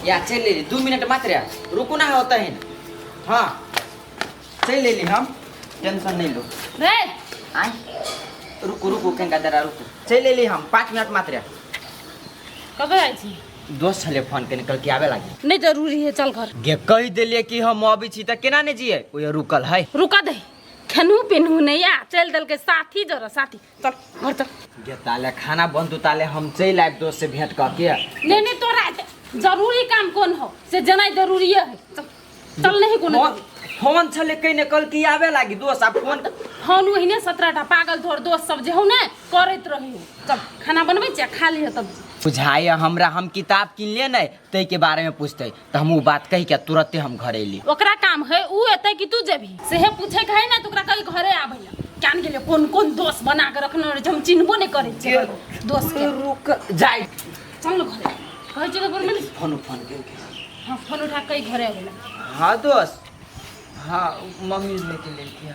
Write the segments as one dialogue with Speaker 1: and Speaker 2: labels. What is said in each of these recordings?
Speaker 1: या चलि एली 2 मिनट मात्र रुकू ना होता है। हाँ, चलि एली हम, टेंशन नहीं लो।
Speaker 2: रे।
Speaker 1: आय, रुकू रुकू, कनिका देरा रुकू। चलि एली हम, 5 मिनट मात्र।
Speaker 2: कतऽ जाइ छी?
Speaker 1: दोस्त छलै फोन केने, कहलकै आबे लागी।
Speaker 2: नहि जरूरी है, चल घर।
Speaker 1: गे, कहि देलियै कि हम अबै छी तऽ केना नहि जियै? ओए रुकल है।
Speaker 2: रुका दे, खेनू पिनहू नहीं आ चल देलकै साथी जरा साथी। चल घर चल।
Speaker 1: गे, ताले खाना बनतू, ताले हम चलि आयब दोस्त से भेंट कऽ के।
Speaker 2: नहीं नहीं, तोरा जरूरी काम कोन हो से जनाइ जरूरी है। चल चल, नहीं कोनो।
Speaker 1: फोन फोन छलै कहिने, कल की आबे लागी दोस्त, आब फोन।
Speaker 2: फोन ओहिने 17 टा पागल तोहर दोस्त सब जे हौ ने करैत रही। चल, खाना बनबै छियै, खा लिह तब।
Speaker 1: बुझाइए हमरा, हम किताब किनलियै नहि, ताहिके बारेमे पूछतै तऽ हम ओ बात कहि के तुरते हम घर अयली।
Speaker 2: ओकरा काम है, ऊ एतै कि तू जेबही सेहे पूछे के है ना। तऽ ओकरा कही घरे आबै ला। क्या गेलै, कोन कोन दोस्त बना के रखने रहै छै, हम चिन्हबो नहि करै छियै दोस्त के।
Speaker 1: रुक जाय।
Speaker 2: चल ने घरे कहै छियै तऽ बोलमे।
Speaker 1: फोन फोन के।
Speaker 2: हाँ, फोन उठा के कही घरे आबै ला।
Speaker 1: हाँ दोस्त, हाँ, मम्मी लेके लेके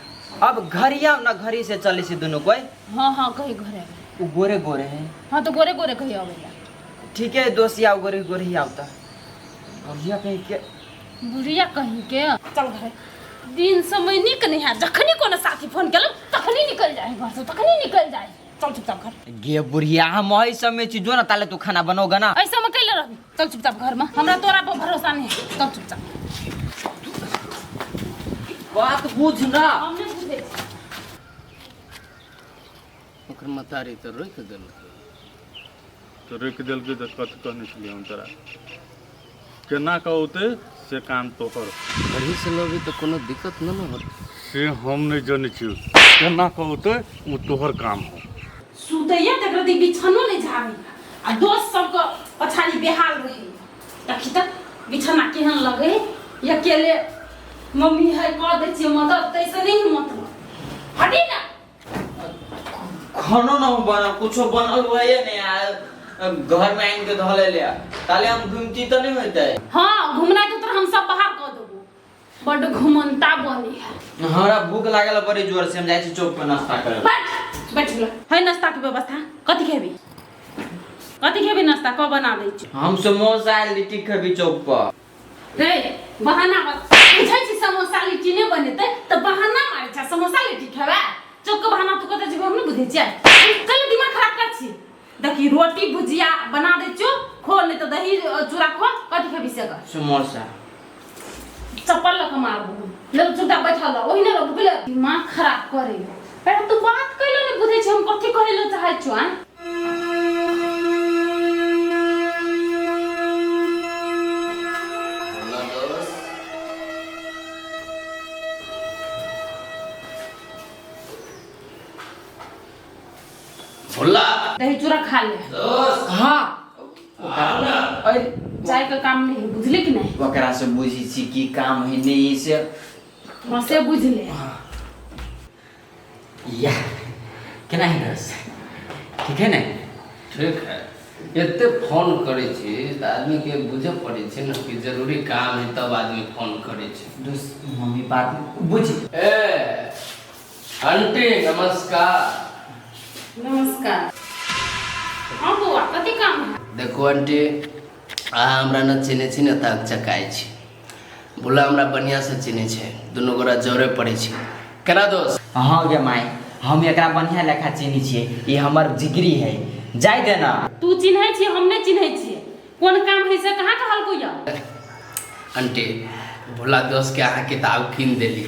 Speaker 1: अब घर आउ ना, घरी से चले से दुनू कोई।
Speaker 2: हाँ हाँ, कही घरे आबै ला।
Speaker 1: वो गोरे गोरे है।
Speaker 2: हाँ, तो गोरे गोरे कही आबै ला।
Speaker 1: ठीक है दोस्त, आओ, गोरे गोरे ही आवता बढ़िया कहीं के।
Speaker 2: बुढ़िया कहीं के, चल घरे। दिन समय नीक नहीं है, जखनी कोनो साथी फोन केलक तखनी निकल जाए घर से, तखनी निकल जाए। चल चुपचाप घर।
Speaker 1: गे बुढ़िया, हम वही समय छी, जो ना ताले तू खाना बनोगा ना।
Speaker 2: ऐसे में कैले रहबी? चल चुपचाप घर में, हमरा तोरा पर भरोसा नहीं है। चल चुपचाप।
Speaker 1: बात बुझ ना।
Speaker 2: हम नहीं बुझे छी।
Speaker 3: ओकर मतारी तऽ रोकि देलकै।
Speaker 4: तऽ रोकि देलकै तऽ कथी कहने छलियै हम तोरा? केना कऽ औतै से काम तोहर।
Speaker 3: बढ़ी से लेबै तऽ कोनो दिक्कत नहि ने होतै?
Speaker 4: से हम नहि जनै छियौ, केना कऽ औतै ओ तोहर काम हौ।
Speaker 2: सुतैया तकर दी बिछानो नहीं झाड़ै आ दोस्त सबके पछाड़ी बेहाल रहे। देखी तक बिछाना केहन लगे। अकेले मम्मी है, कह दै छियै मदद, तैसे नहीं मतलब। हटी ना।
Speaker 1: खानो ना बनल, कुछो बनल हुआ नहीं आ घर में आनि के धऽ ले, ताले हम घूमती तऽ नहीं होतै।
Speaker 2: हाँ, घूमना तो तोरा हम सब बाहर कऽ देबो। बड्ड घुमनता बनी है।
Speaker 1: हमरा भूख लागल है बड़ी जोर से, हम जाइ छी चौक पर नाश्ता करे।
Speaker 2: बैठ बैठ गेलो है। नाश्ता के व्यवस्था कथी खेबी? कथी खेबी नाश्ता क बना दै छी।
Speaker 1: हम समोसा आ लिट्टी खेबी चौक पर।
Speaker 2: रे, बहाना मत बुझै छी। समोसा लिट्टी नहि बनेतै तऽ बहाना मारै छै, समोसा लिट्टी खेबै चौक के बहाना। तू कतऽ जेबै हम नहि बुझै छियै। कल दिमाग खराब कर छी। देखी, रोटी भुजिया बना दै छियौ, खो, नहि तऽ दही चूड़ा खो। कथी खेबी से कर।
Speaker 1: समोसा।
Speaker 2: चप्पल लऽ कऽ मारबो। ले चुपचाप बैठल रह, ओहिने रह। भुखले दिमाग खराब करे। अरे, तू बात कैलो नहि बुझै छी हम कथी कहै लए चाहै छियौ? आँय?
Speaker 3: बोला दोस्त। भोला।
Speaker 2: दही चूड़ा खा ले।
Speaker 3: दोस्त।
Speaker 1: हाँ।
Speaker 3: आओ ना।
Speaker 1: अरे।
Speaker 2: चाय के काम नहीं है, बुझली कि नहीं?
Speaker 1: ओकरा से बुझी छी की काम है नहीं से।
Speaker 2: हाँ, से बुझ ले।
Speaker 1: या, केना है दोस्त, ठीक है ने?
Speaker 3: ठीक है। एते फोन करै छी तऽ आदमीके बुझऽ पड़ै छै ने कि जरूरी काम है, तब आदमी फोन करै छै।
Speaker 1: दोस्त, मम्मी बात बुझ।
Speaker 3: ए आंटी, नमस्कार।
Speaker 2: नमस्कार। हाँ बौआ, कथी काम है?
Speaker 3: देखू आंटी, अहाँ हमरा न चिन्है छी ने तऽ चकाइ छी। भोला हमरा बढ़िआँसँ चिन्है छै, दुनू गोरा जरे पड़ै छै। केना दोस्त?
Speaker 1: हाँ गे माय, हम एकरा बढ़िया लेखा चिन्है छियै, ई हमर जिगरी है, जाय दे ना।
Speaker 2: तू चिन्है छी, हम नहि चिन्है छियै। कोन काम है से कहाँ कहलको यऽ?
Speaker 3: आंटी, भोला दोस्तके अहाँ किताब कीन देली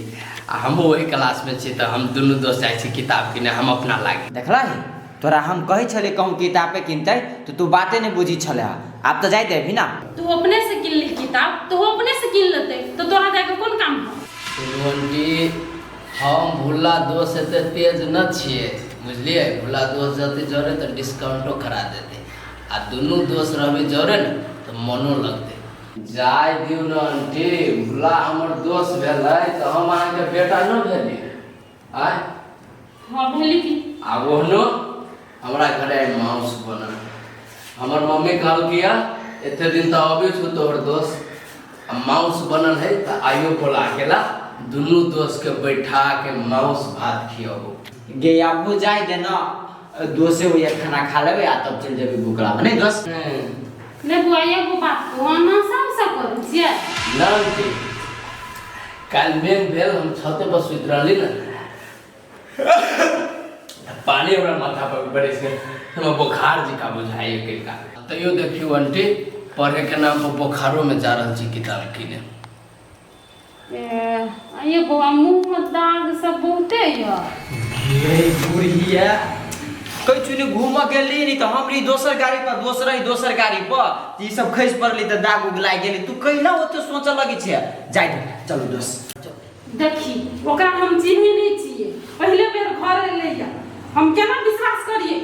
Speaker 3: आ हमहूँ ओहि क्लासमे छी, तऽ हम दुनू दोस्त जाइ छी किताब कीने, हम अपना लागी।
Speaker 1: देखला ही, तोरा हम कहै छलियै कहूँ किताबे किनतै तऽ तू बाते नहि बुझी छलै। आब तऽ जाय देबही ना?
Speaker 2: तू अपने से किन ली किताब तो वो अपने से किन लेते, तो तोरा जाके कोन काम है?
Speaker 3: सुनू आंटी, हम भोला दोस्त एते तेज न छियै, बुझलियै? भोला दोस्त जते जरे तऽ डिस्काउंटो करा देतै आ दुनू दोस्त रहबै जरे ने तऽ मनो लगतै। जाय दियौ ने आंटी, भोला हमर दोस्त भेलै तऽ हम अहाँके बेटा न भेलियै? आँय?
Speaker 2: हाँ, भेली की।
Speaker 3: आ ओहनो हमरा घरे आइ मांस बनल। हमर मम्मी कहलकै एते दिन तऽ अबै छौ तोहर दोस्त, आ मांस बनल है तऽ आइयो बोला गेला, दुनू दोस्त के बैठा के मांस भात खियाबो।
Speaker 1: गे, आबू जाय दे ना, दोसे होइए, खाना खा लेबै आ तब चलि जेबै भूख लागल। नहि दोस्त?
Speaker 3: हम्म।
Speaker 2: नहि बौआ एगो बात कहू अहाँ नशा उशा करै छियै
Speaker 3: ना आंटी काल्हि मेघ भेल हम छते पर सुति रहली ने पानी हमरा माथा पर बरसि गेल हमरा बोखार जकाँ बुझाइए कनिका तैयो देखियौ आंटी पढ़े के नाम पर बोखारो में जा रहल छी किताब किने
Speaker 2: ए ये बौआ मुँह में दाग सब बहुते यऽ
Speaker 1: गे बुढ़िया कहै छी ने घूमऽ गेली नहीं तऽ हम रही दोसर गाड़ी पर दोसर रही दोसर गाड़ी पर तऽ ई सब खसि पड़ली तऽ दाग उग लागि गेली तू कैला ओते सोचऽ लगै छै जाय दे चलू दोस्त
Speaker 2: देखी ओकरा हम चिन्है नहि छियै पहिले बेर घर एलैया हम केना विश्वास करियै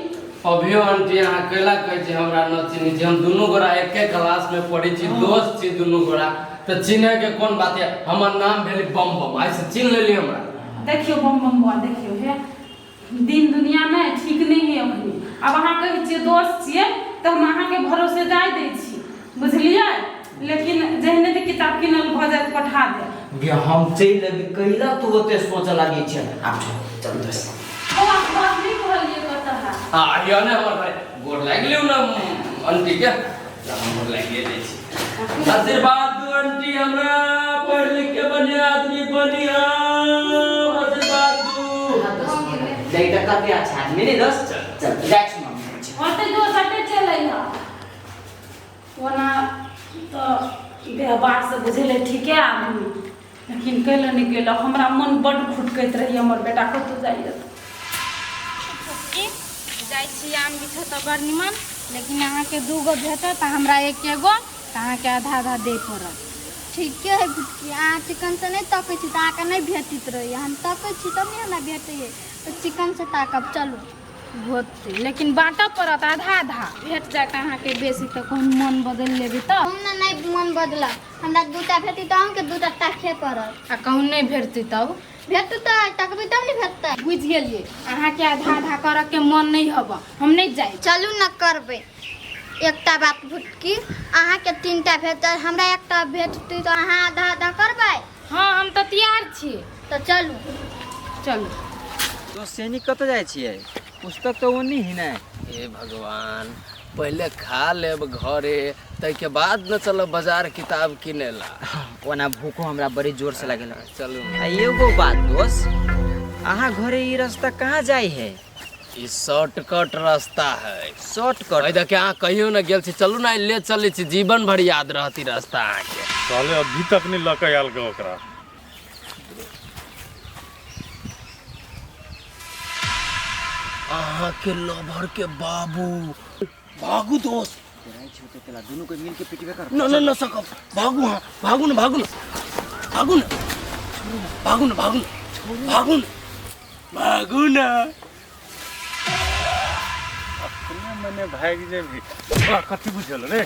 Speaker 3: अभियो आंटी अहाँ कैला कहै छी हमरा न चिन्है छी हम दुनू गोरा एके क्लास में पढ़ै छी दोस्त छी दुनू गोरा तऽ चिन्है के कोन बात यऽ हमर नाम भेल बम बम आइ से चिन्ह लेली हमरा
Speaker 2: देखियौ बम बम बौआ देखियौ हे दिन दुनिया नहि ठीक नहि है अखनी आब अहाँ कहै छियै दोस्त छियै तऽ हम अहाँके भरोसे जाय दै छी बुझलियै लेकिन जहने तऽ किताब किनल भऽ जायत पठा देब
Speaker 1: गे हम चलि अबी कैला तू ओते सोचऽ लगै छै आब चल चल दोस्त
Speaker 2: बौआ घर नहि कहलियै कतऽ है
Speaker 3: आ यऽ ने हमर घरे गोर लागि लियौ ने आंटी के तऽ हम गोर लागिए जाइ छी आशीर्वाद दू आंटी हमरा पढ़ लिख के बढ़िया आदमी बनी हम आशीर्वाद दू
Speaker 1: जाई तऽ कते अच्छा आदमी ने दोस्त चल चल जाइ छी मम्मी
Speaker 2: होतै दोस्त हटे चलै है ओना तऽ व्यवहारसँ बुझेलै ठीके आदमी लेकिन कैले नहि गेल हमरा मन बड्ड खुटकैत रहैए हमर बेटा कतहु जाइए तऽ
Speaker 5: जाइ छी आम बिछऽ तऽ बड़ निमन लेकिन अहाँके दू गो भेटत आ हमरा एके गो तऽ अहाँके आधा आधा दै पड़त
Speaker 6: ठीके है बुच्ची अहाँ चिकनसँ नहि तकै छी तऽ अहाँके नहि भेटैत रहैए हम तकै छी तब ने हमरा भेटैए तऽ चिकनसँ ताकब चलू
Speaker 5: होतै लेकिन बाँटऽ पड़त आधा आधा भेट जायत अहाँके बेसी तऽ कहूँ मन बदलि लेबै तऽ
Speaker 6: हम ने नहि मन बदलब हमरा दूटा भेटै तऽ अहूँके दूटा ताके पड़त
Speaker 5: आ कहूँ नहि भेटतै तब
Speaker 6: भेटतै तकबै तब ने भेटतै
Speaker 5: बुझि गेलियै अहाँके आधा आधा करऽके मन नहि हबऽ हम नहि जायब
Speaker 6: चलू ने करबै एकटा बात भुटकी अहाँके तीनटा भेटत हमरा एकटा भेटतै तऽ अहाँ आधा आधा करबै
Speaker 5: हँ हम तऽ तैयार छी
Speaker 6: तऽ चलू
Speaker 5: चलू
Speaker 1: तो सैनिक कतऽ जाइ छियै पुस्तक तऽ ओन्नी ही ने
Speaker 3: हे भगवान पहिले खा लेब घरे ताहिके बाद न चलब बाजार किताब किने ला
Speaker 1: ओना भूखो हमरा बड़ी जोर से लागल
Speaker 3: चलू
Speaker 1: आ एगो बात दोस्त अहाँ घरे ई रास्ता कहाँ जाइ है
Speaker 3: ई शॉर्टकट रास्ता है
Speaker 1: शॉर्टकट
Speaker 3: एहि देखिए अहाँ कहियो न गेल छी चलू ने ले चलै छी जीवन भर याद रहत ई रास्ता अहाँके
Speaker 4: साले अभी तक नहीं लऽ के आयल के ओकरा
Speaker 3: अहाँके लभर के बाबू भागू दोस्त
Speaker 1: दुनू कोई मिल के पिटबे कर
Speaker 3: न न न सकब भागू हाँ भागू न भागू न भागू न भागू न भागू न भागू न भागू न
Speaker 4: अपने मने भागि जेबही तोरा कथी बुझल रे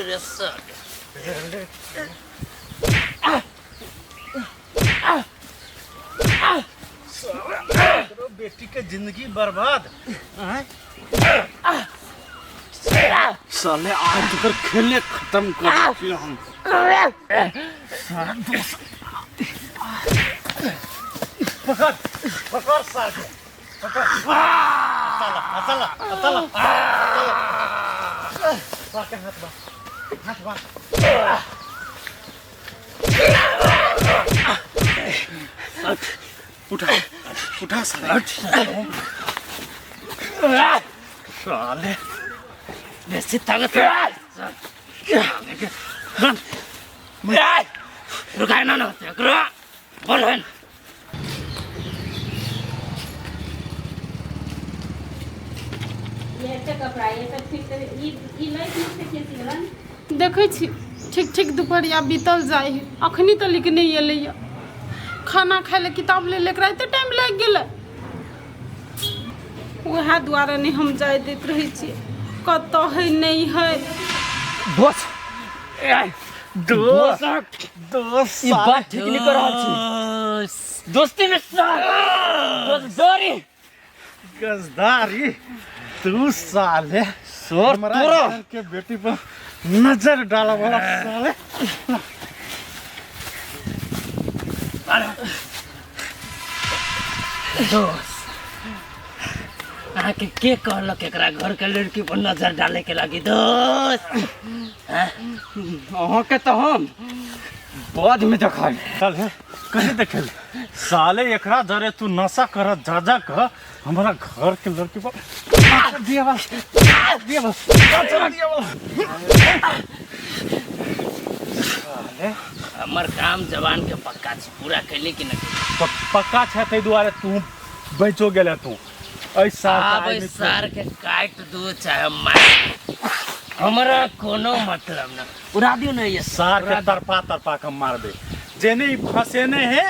Speaker 3: रे सर
Speaker 4: तोरो बेटी के जिंदगी बर्बाद आँय? साले आज तोकर खेले खत्म कर दियो हम साला दोस्त पकड़ पकड़ साले पकड़ साला साला साला साला के हाथ बा हाथ बा उठा उठा साले साले
Speaker 3: बेसी ताकत रुकाय ना ना एकरा बोल
Speaker 2: देखै छी ठीक ठीक दुपहरिया बीतल जाइ है अखनी तलिक नहि एलैया खाना खाय लए किताब ले ले एकरा एते टाइम लागि गेलै उएह दुआरे नहि हम जाय दैत रहै छियै कतऽ है नहि है
Speaker 1: दोस्त
Speaker 4: दोस्त दोस्त
Speaker 1: ई बात ठीक नहीं कर रहल छी दोस्ती में दोस्ती
Speaker 4: गजदारी तू साले
Speaker 1: सोर
Speaker 4: हमारा
Speaker 1: तोरो
Speaker 4: घर के बेटी पर नजर डाला वाला साले
Speaker 3: अहाँके के कहलक एकरा घर के लड़की पर नजर डाले के लागी दोस्त?
Speaker 1: अहाँके तऽ हम बाद में देखाब।
Speaker 4: चल हे, कहीं देखेल साले एकरा जरे तू नशा कर जा जा कर हमारा घर के लड़की पर दिया वाला दिया वाला दिया वाला।
Speaker 3: हमर काम जवान के पक्का छै, पूरा कैले कि नहि?
Speaker 4: पक्का छै, ताहि दुआरे तू बचो गेले। तू एहि साल
Speaker 3: आब एहि सार के काटि दू चाहे मारि, हमरा कोनो मतलब न। उड़ा दियौ ने ये
Speaker 4: सार के, तरपा तरपा के मारबे जेने ई फंसेने है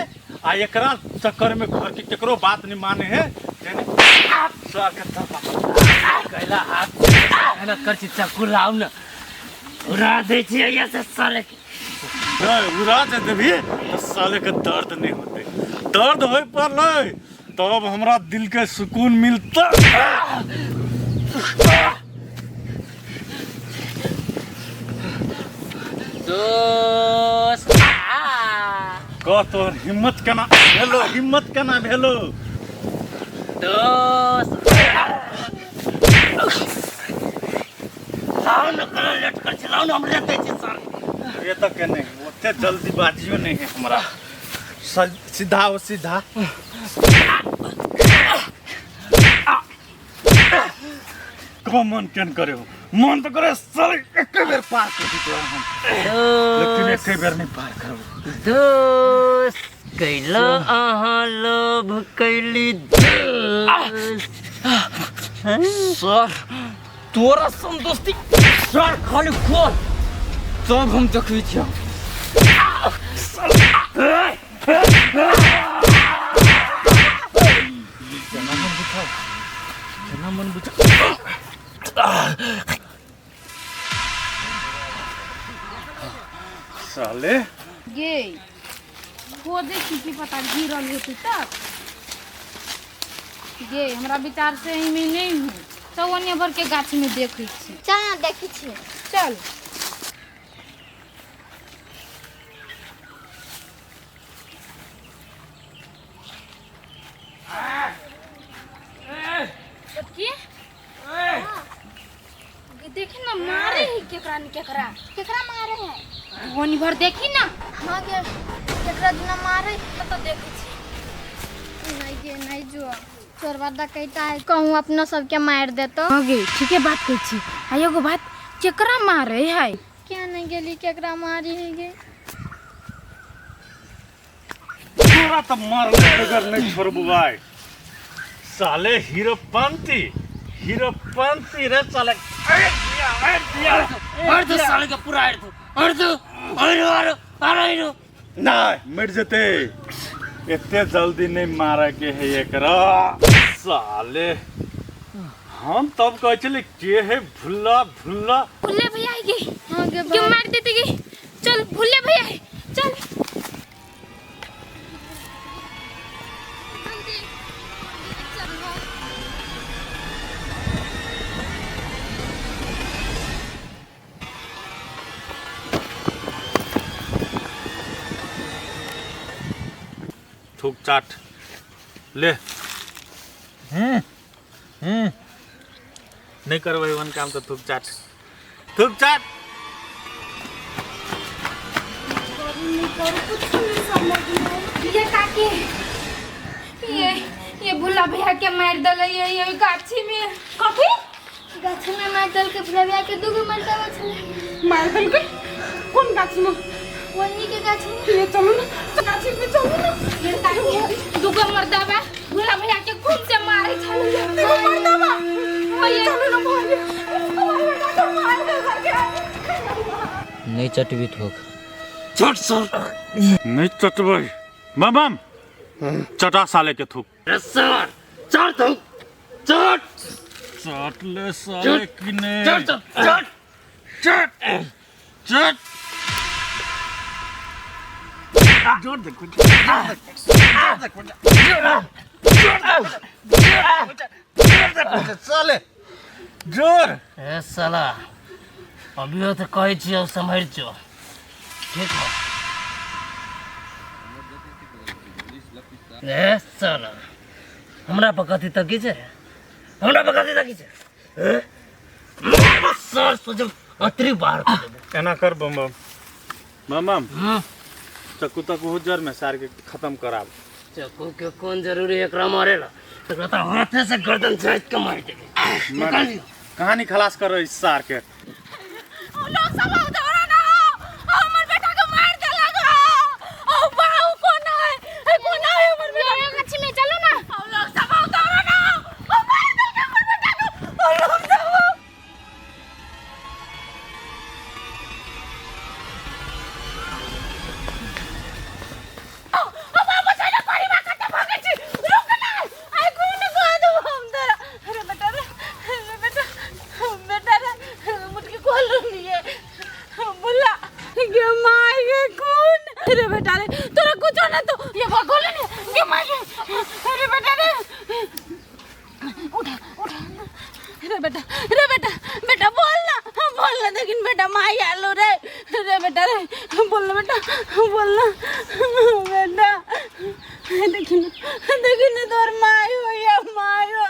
Speaker 4: आ एकरा चक्कर में घर के केकरो बात नहीं माने है जेने सार के तरपा।
Speaker 3: कैला हाथ मेहनत कर छी, चक्कू लाउ न, उड़ा दै छियै ये से साले के।
Speaker 4: नहीं, उड़ा जे देबी तो साले के दर्द नहीं होते, दर्द होय पड़लै तब हमरा दिल के सुकून मिलता।
Speaker 3: दोस्त
Speaker 4: कह तोहर हिम्मत केना भेलो, हिम्मत केना भेलो?
Speaker 3: दोस्त लाउ न, कला लेट कर छी, लाउ न, हम रे दै छी सर।
Speaker 4: ये तक के नहीं, ओते जल्दी बाजियो नहीं है हमरा। सीधा हो सीधा। कम मन केन करे हो, मन तो करे साले एके बेर पार कर दी तोरा हम, लेकिन एके बेर नहीं पार करबो।
Speaker 3: दोस्त कैला अहाँ लोभ कैली दोस्त?
Speaker 1: सर तोरा संतुष्टि सर खाली खोल तब हम देखै छियौ।
Speaker 4: केना मन बुझाउ, केना मन बुझाउ साले।
Speaker 5: गे खोजै छी की पता गिरल हेतै तब। गे हमरा विचार से एहिमे नहि है, तऽ ओने भर के गाछ में देखै छी।
Speaker 6: चल ना देखै छियै।
Speaker 5: चल। की देखी ना, मारे ही केकरा न केकरा।
Speaker 6: केकरा मारे है?
Speaker 5: ओनी भर देखी ना।
Speaker 6: हाँ गे, केकरा दिना मारे है तो देखै छी। नहीं गे नहीं, जो चोरवा डकैता है कहूँ अपना सबके मार देतो।
Speaker 5: हाँ गे ठीके बात कहै छी। आ एगो बात, केकरा मारे है?
Speaker 6: क्या नहीं गेली केकरा मारी है गे।
Speaker 4: तोरा तो मारले बगैर नहीं छोड़बो भाई साले। हीरोपंती हीरोपंती रे साले। अरे दिया, अरे दिया।
Speaker 3: अरे दो साले के पूरा, अरे दो, अरे दो, अरे अरे अरे।
Speaker 4: नहीं मर जते, एते जल्दी नहीं मारे के है एकरा साले। हम तब कहै छली के है भुल्ला भुल्ला।
Speaker 5: भुल्ले भैया आई गे।
Speaker 6: हाँ गे।
Speaker 5: क्यों मार देते गे? चल भुल्ले भैया है, चल
Speaker 6: जल्दी चल।
Speaker 4: थूक चाट ले। हम्म हम्म नहीं करबै वन काम तो थूक चाट, थूक चाट।
Speaker 5: करू कुछ नहीं समझ में। ये काकी ये भुल्ला भैया के मार दल ये गाछी में। कथी
Speaker 6: गाछी में मार दल के? भुल्ला भैया के दूगो मरतबा छलै।
Speaker 2: मार देलकै? कोन गाछी में?
Speaker 6: वही के गाछी में।
Speaker 2: ये चलू ना गाछी में, चलू ना।
Speaker 5: ये काकी दूगो मर्दाबा भुल्ला भैया के खून से मारे छलै।
Speaker 2: दूगो मर्दाबा?
Speaker 5: हाँ, ये
Speaker 2: चलू ना भाई, भाई बेटा के मार देलकै।
Speaker 1: नहीं चटबी थोक।
Speaker 3: चट सर।
Speaker 4: नहीं चटबै बम बम, चटा साले के थूक।
Speaker 3: रे सर चट दो, चट।
Speaker 4: चट ले साले की ने।
Speaker 3: चट चट
Speaker 4: चट चट जोर देखो, साले जोर।
Speaker 3: ए साला अभियो तो कहै छियौ सम्हरि जो, ठीक हो? ए साला हमरा पर कथी तकी छै रे?
Speaker 7: हमरा पर कथी देखै छै हैं? मारबो सर सोझे अतरी बाहर कऽ देबो।
Speaker 4: एना कर बम बम बम बम चक्कू तक्कू हो जर में सार के खत्म कराब।
Speaker 7: चक्कू के कोन जरूरी है एकरा मारे ला? एकरा तऽ हाथे से गर्दन जाइत के मारि देबै। निकाल लियो।
Speaker 4: कहानी खलास कर इस सार के।
Speaker 5: लोग सब आओ दौड़ा ना आओ, हमर बेटा के मार देलक ओ बाऊ कोना है ए कोना है हमर बेटा गाछी में चलो ना। आओ लोग सब आओ दौड़ा ना आओ, ओ मार देलक हमर बेटा के। ओ लोग सब आओ। ओ बाबा चलो परिवार कते भागै छी रुक ना आई कोन कह दो हम तोरा। अरे बेटा रे, अरे बेटा, बेटा रे, मुटकी खोल लिए बोला गे माय गे कौन। अरे बेटा रे तोरा कुछ ना तो ये खोल नहीं गे माय गे। अरे बेटा रे उठा उठा। अरे बेटा, अरे बेटा, बेटा बोल ना, बोल ना, लेकिन बेटा माई आलो रे। अरे बेटा रे बोल ना बेटा, बोल ना बेटा, देखिन देखिन तोर माई हो या माई हो।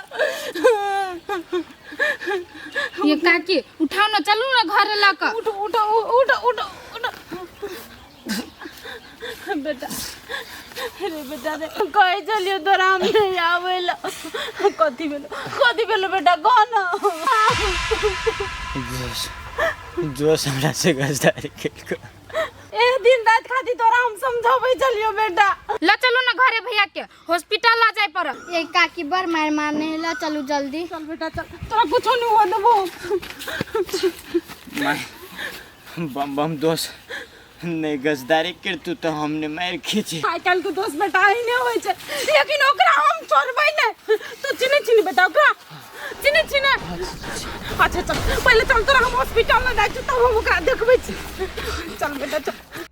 Speaker 5: ये काकी उठाओ ना, चलू ना घर लऽ कऽ। उठो उठो उठो उठो उठो बेटा। अरे बेटा रे कहे चलियो तोरा हम नहीं आवेला। कथी भेलो, कथी भेलो बेटा कह ना।
Speaker 1: जोश जोश हमरा से गजदारी केलको।
Speaker 5: ए दिन रात खाती तोरा हम समझाबै चलियो बेटा। ल चलू ना घरे भैया के हॉस्पिटल ला जाय पड़त। ये काकी बड़ मार मारने ल चलू जल्दी। चल बेटा चल, तोरा कुछो नहीं हुआ देबो।
Speaker 1: माय बम बम दोष नहीं गजदारी कर तू तो हमने मार खींची।
Speaker 5: आइ काल्हि के दोस्त बेटा ही नहीं होइ छै, लेकिन ओकरा हम छोड़बै नहीं। तू चिन्है छी ने बेटा ओकरा? चिन्है छी ने? अच्छा चल पहिले चल तोरा हम हॉस्पिटल लऽ जाइ छी तब हम ओकरा देखबै छी। चल बेटा चल।